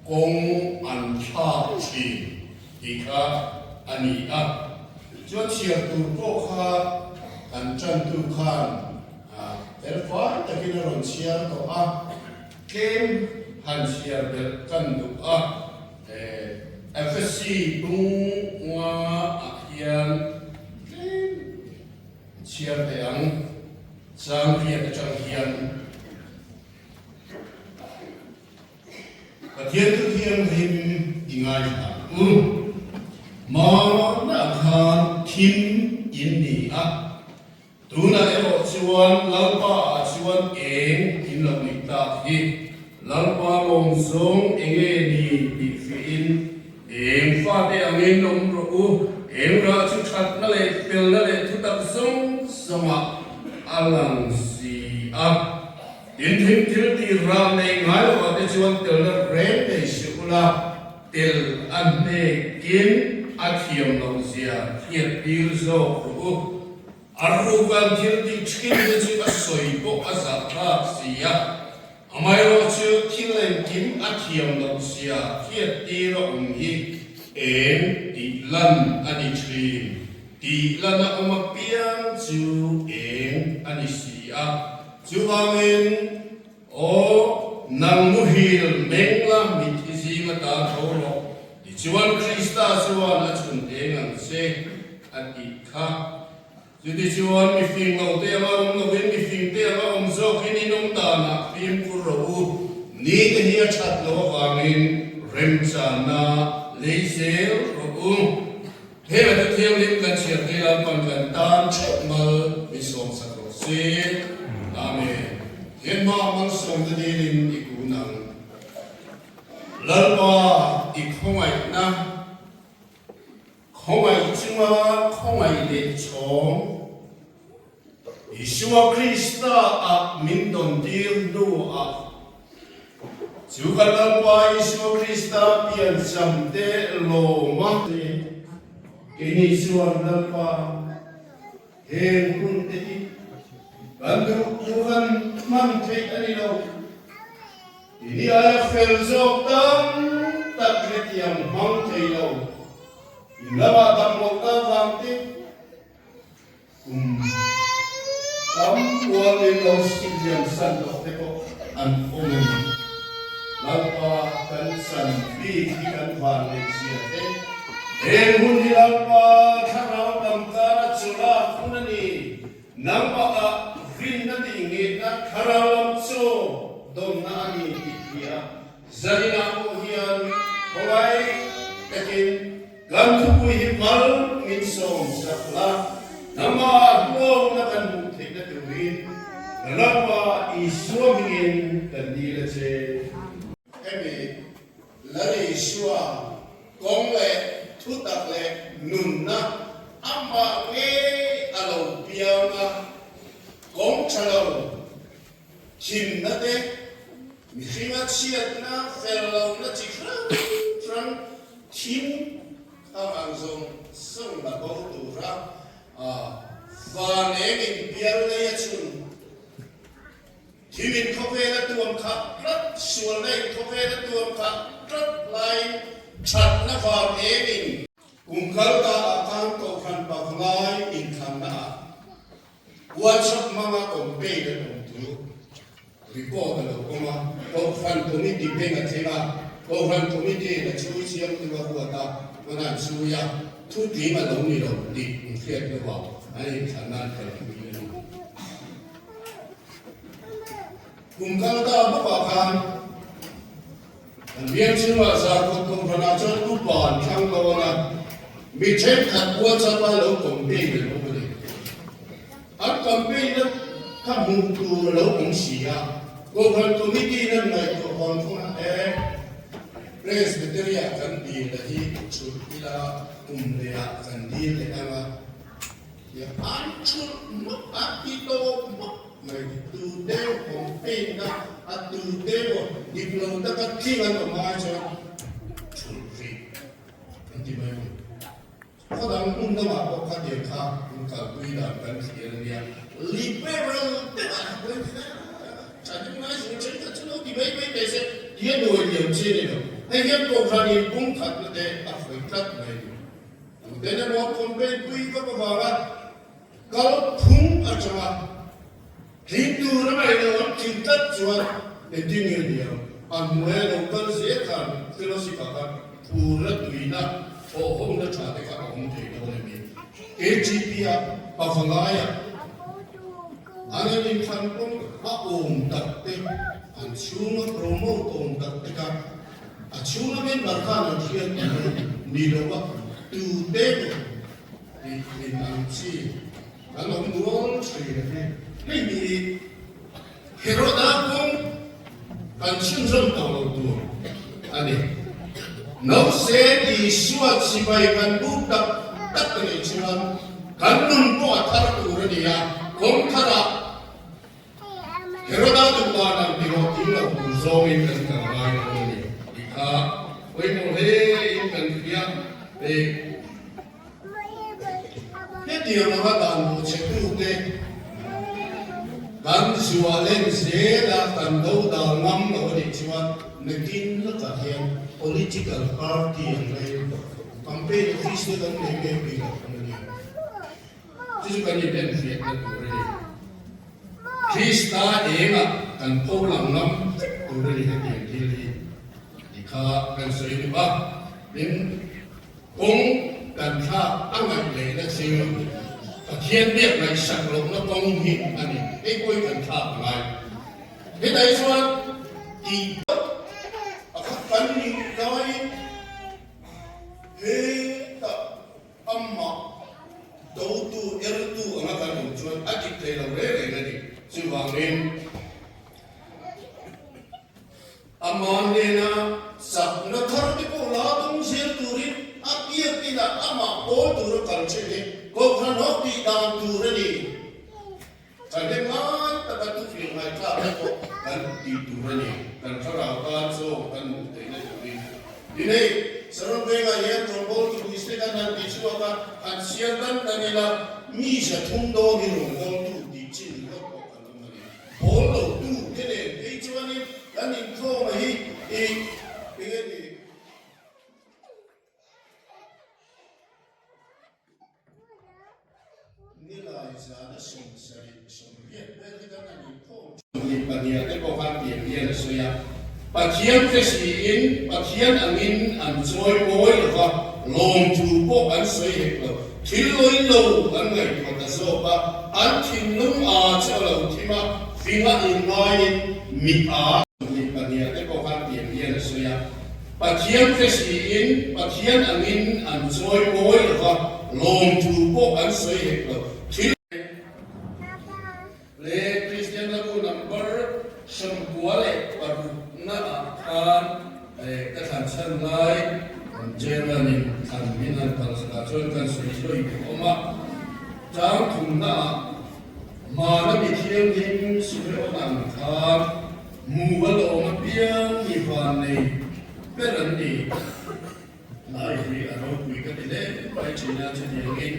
kawng an thlak thin tih kha a ni a. Chuan chhiar tur pawh kha kan tantu khan felfai takin a rawn chhiar tawh a, tlem han chhiar belh kan duh a. Efesi bung nga ah hian tlem chhiar teh ang. Changriat atang hian Pathian chu thianghlim i ngaithla ang u. Mahna khan thim in ni a, tunah erawh chuan Lalpa ah chuan eng in lo nih tak hi. Lalpa lawm zawng enge ni tih fihin eng fate angin awm rawh u, eng rah chu thatna leh felna leh thutak zawng zawngah a lang si a. Tin, thim thil tih rah nei ngai lovah te chuan telna reng nei si ula, tel a hnekin a thiam loh zia hriat tir zawk rawh u. A rukan thil tih thin te chu a sawi pawh a zahthlak si a. Amaherawhchu thil engkim a thiam loh zia hriattir a awm hi eng tih lan a ni thin. Tih lan a awm apiang chu eng a ni si a. Chuvangin, Aw, nang muhil meng la mitthi zing ata tho rawh, tichuan Krista chuan a chhun eng ang che a tih kha. Chutichuan, mifing lo te anga awm lovin mifing te anga awm zawkin in awm danah fimkhur rawh u. Ni te hi a that loh avangin remchanna lei zel rawh u. Heng a thu thianghlim kan chhiar thei Lalpan kan tan theuh mal min sawmsak rawh se. Amen. Thianma malsawmna dilin i kun ang. Lalpa i khawngaihna. Khawngaih chunga khawngaih leh chhawng Isua Krista ah min dawn tir hnuah chu kan Lalpa Isua Krista piancham te lawma keini chuan Lalpa heng hun te hi kan duh duhan hman theih a ni lo. Ini aia fel zawk tam tak hetiang hmang thei lo in lamah dam lohna avang te kum tam kual min lo siam san tawh te pawh an awm a ni. Lalpa kan chan bik hi kan van leh zia te heng hun hi Lalpa thlarau tam tana chulak hun a ni. Nangmah rinna tih ngehna thlarau lam chaw dawnna a ni tih hria zaninah pawh hian khawngaih takin kan thupui hi mal min sawm sak la, nangmah hlawkna kan hmuh theihna turin Lalpa Isua hmingin kan dil a che. Hemi Lal Isua kawng leh thutak leh nunna amah ngei a lo piang a, kawng tha lo thimna te, mihringa chhiatna fel lohna chi hrang hrang thim khang ang zawng zawng la bo tura van eng inpial lei a chhun. Thim in khawvel a tuam khah tlat, sualna in khawvel a tuam khah tlat laiin thatna vang em in. Kum kal ta ah khan Kohhran Pavlai inthlanna ah WhatsApp hmanga campaign an awm thu report a lo awm a, Kohhran Committee beng a thleng a, Kohhran Committee in a chhui chiang tu a huat a, hman an chhui a, thu tling a lo ni lo tih inhriat hnuah an inthlanna an kalpui a ni. Kum kal ta bawkah khan kan biak chhungah Zarkawt Kohhranah chuan upa an thlang dawn a, mi thenkhat WhatsApp-a lo campaign an awm a ni. An campaign-na kha hmuh tur a lo awm si a, Kohhran Committee-in an ngaihtuah vang thung a, e. Presbytery-ah kan dil a hi chhulh ila kum lehah kan dil leh ang a, tia an chhulh mawp a ti tawp mawp mai. Tu deuh campaign na a tu deuh dik lo taka tling an awm ai chuan chhulh rih an ti mai a ni. Khaw dang hmun lamah pawh kha tiang kha in kalpui dan kan thlir a nia. Liberal deuh ah kha pawi ti a, tha deuh ngai zawng thenkhat chu lo ti mai mai teh se tia nuai liam chi a ni lo. Hei hian Kohhran in pum khatna te a khawih tlat mai a ni. Tuten emaw campaign pui vak avanga kal phung atanga tling tur a ngaih lo an tling tlat chuan engtin nge ni ang? A hnuaia lo kal zel khan fellowship ah khan phurna tuina thawhhawmna tha te kha a awm thei dawn a ni. KGP ah Pavalai ah an an inthlan kawng a awm tak te, an chhunga promote awm tak te kha a chhunga member khan an hriat ang ni lo a, tute pawh tih tlin ang chi Kan awm nual thin a ni. Hei hi Heroda kawng kan chhunzawm tawh lo tur a ni. Nose Isua chibai kan buk tak tak a nih chuan kan nun pawh a thar tur a ni a, kawng tharah Heroda duhdan ang tihawh thil lo tur zawngin kan kal ngai dawn a ni tih kha pawimawh hle in kan hria. Hetiang anga dan bawhchhetute kan zuah len zela kan do dal ngam lo a nih chuan nakin lakah hian political party ang laiin campaign office te kan nei mai bik lo ang a ni. Chu chu kan inenfiahna tur a ni. Krista engah kan pho lang ngam vek tur a ni hetiang thil hi ti kha kan sawi duh a. Tin. Kawng kan thlak a ngaih lehna chu Pathian biak ngaihsak lohna kawng hi a ni. Hei pawh hi kan thlak a ngai. Hetah hi chuan tih deuh a khat kan nih laiin hetah amah dotu, ertu anga kan awm chuan a dik thei lo reng reng a ni. Chuvangin. Amah hnena chakna thar te pawh la dawng zel turin a biak inah amah pawl tura kal thin hi Kohhran ho tih dan tur a ni. Thahnem ngai taka thufing ngaihthlak te pawh kan tih tur a ni. Kan thlarau tan zawng kan hmuh theihna turin. Tin hei, Saron vengah hian rawngbawltu Puiste kan han ti chhuak a, han chhiar dan dan ila mi 300 dawn hi rawngbawltu tih chin ringawt pawh kan awm a ni. Pawl lo tu te nen phei chuanin kan inkhawm a hi i enge ni? Nilai zana 70 80 vel hi kan han inkhawm thin. Ni pahniha te pawh khan tiang hian a sawi a, Pathian te siin Pathian angin an chawi mawi lo va, lawmthu pawh an sawi hek lo. Thil lawi lo an ngaihtuah ta zawk a, an thinlung a chu a lo thim a, finga inngaiin mit a. Ni pahniha te pawh khan tiang hian a sawi a, Pathian te siin Pathian angin an chawi mawi lo va, lawmthu pawh an sawi hek lo. Thil. Le Kristian Lagu number 96 naah khan ka thlan chhan lai Chairman in thlan min han phal sakah chuan kan sawi sawi duh awm a. Chang thumnaah Hmana mi thianghlim Simeon ang khan mu a lawm apiang mi van nei ber an ni. Lai hi a ropui ka ti hle mai thin a, chutiangin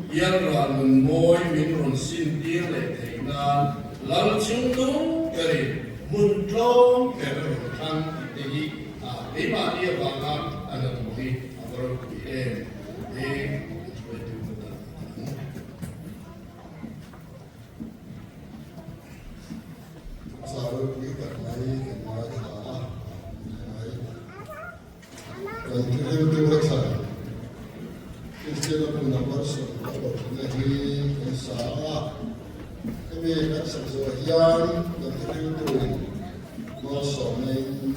Ial ral nun mawi min rawn sim tir leh theih nan Lal chungnung berin hmun tlawm ber a rawn thlang tih te hi keimahni avanga a hnathawh hi a va ropui em he hruaitu ka ta ang. Sa ropui tak mai kan ngaithla a, mai kan thil tur a thlan Kristian a hmun a malsawm a hlawhtlinna hi kan sa a, hemi kan sak zawh hian kan thil turin malsawmna in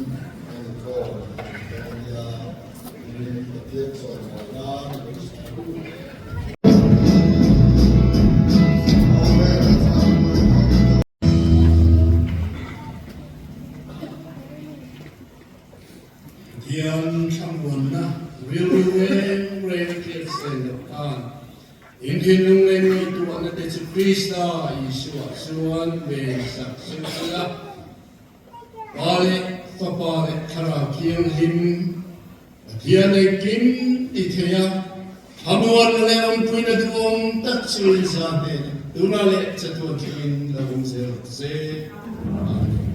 kan inkhawm dawn a nia tiin Pathian chawimawi nan kan sa a. Pathian thlamuanna rilru reng reng hriat sen loh khan inthinlung leh ngaihtuahna te chu Krista Isua chuan men sak zeuh sela. Pa leh Fapa leh Thlarau Thianghlim Pathian engkim ti thei a, thlamuanna leh awmpuina duhawm tak chu in za hnenah tunah leh chatuan thlengin lo awm zel rawh se. Amen.